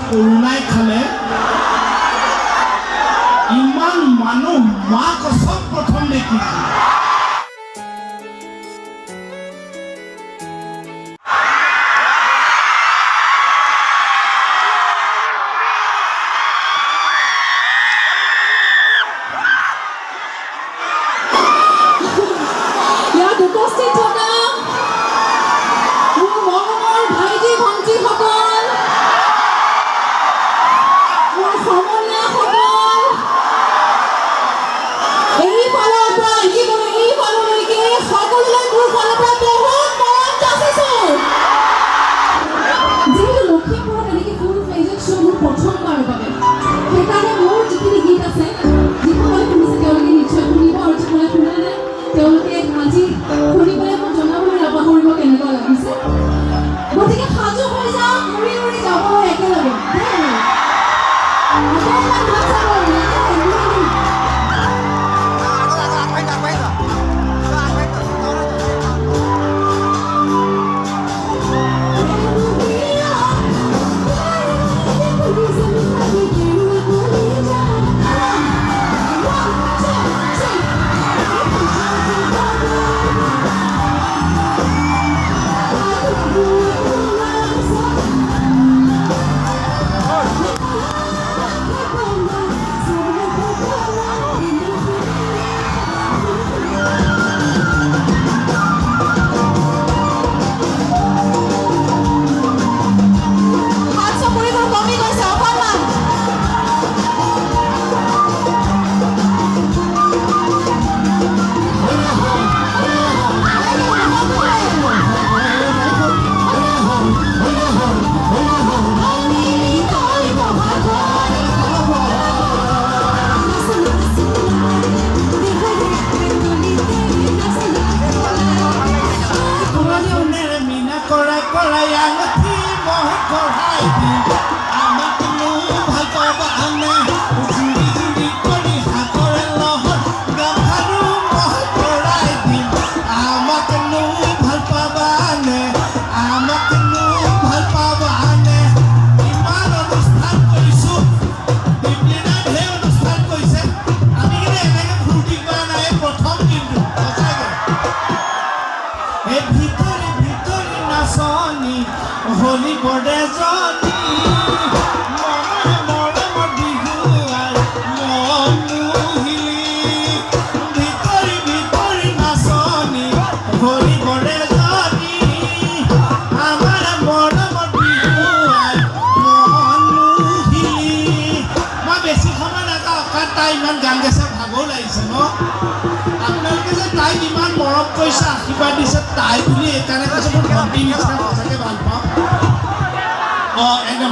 কৰোণাই খালে। ইমান মানুহ মা কচম প্ৰথম দেখিছো। ইয়াত উপস্থিত থকা মোৰ মৰমৰ ভাইটি ভণ্টিসকল, মোৰ সমনীয়াসকল, এইফালৰ পৰা এইফাললৈকে সকলোলৈ মোৰ ফালৰ পৰা বহুত মৰম যাচিছো। যিহেতু লখিমপুৰত এনেকৈ ফুল ফ্লেজেড শ্ব' মোৰ প্ৰথমবাৰৰ বাবে, সেইকাৰণে মোৰ যিখিনি গীত আছে যিসকলে শুনিছে তেওঁলোকে নিশ্চয় শুনিব, আৰু যিসকলে শুনা নাই তেওঁলোকে আজি শুনি পেলাই মোক জনাবলৈ নাপাহৰিব কেনেকুৱা লাগিছে। গতিকে সাজু হৈ যাওক উৰি উৰি যাবলৈ একেলগে। দেই অকণমান হাত চাপৰি, লাহে উৰি উৰি। হাত চাপৰিবোৰ কমি গৈছে অকণমান। সোণেৰে মীনা কৰাই কৰাই আঙঠি মই কঢ়াই দিম, আমাকনো ভাল পাবানে? জুৰি জুৰি কৰি সাগৰে লহৰ গামখাৰু মই পৰাই দিম, আমাকনো ভাল পাবানে? আমাকনো ভাল পাবানে? ইমান অনুষ্ঠান কৰিছো, দীপলিনা ঢেৰ অনুষ্ঠান কৰিছে, আমি কিন্তু এনেকে ফূৰ্তি কৰা নাই, প্ৰথম কিন্তু সঁচাকে। এই ভিতৰি ভিতৰি নাচনী হলি বৰে জনী, মনৰে মৰমৰ বিহুৱাই মন মুহিলি। ভিতৰি ভিতৰি নাচনী হলি বৰে জনী, আমাৰ মৰমৰ বিহুৱাই মন মুহিলি। মই বেছি সময় নাযাওঁ, কাৰণ তাই ইমান গান গাইছে, ভাগৰ লাগিছে ন। আপোনালোকে যে তাইক ইমান মৰম কৰিছে, আশীৰ্বাদ দিছে, তাই বুলি এইকাৰণে কৈছে, মোৰ ভণ্টিৰ নিচিনা, সঁচাকে ভাল পাওঁ। অঁ, একদম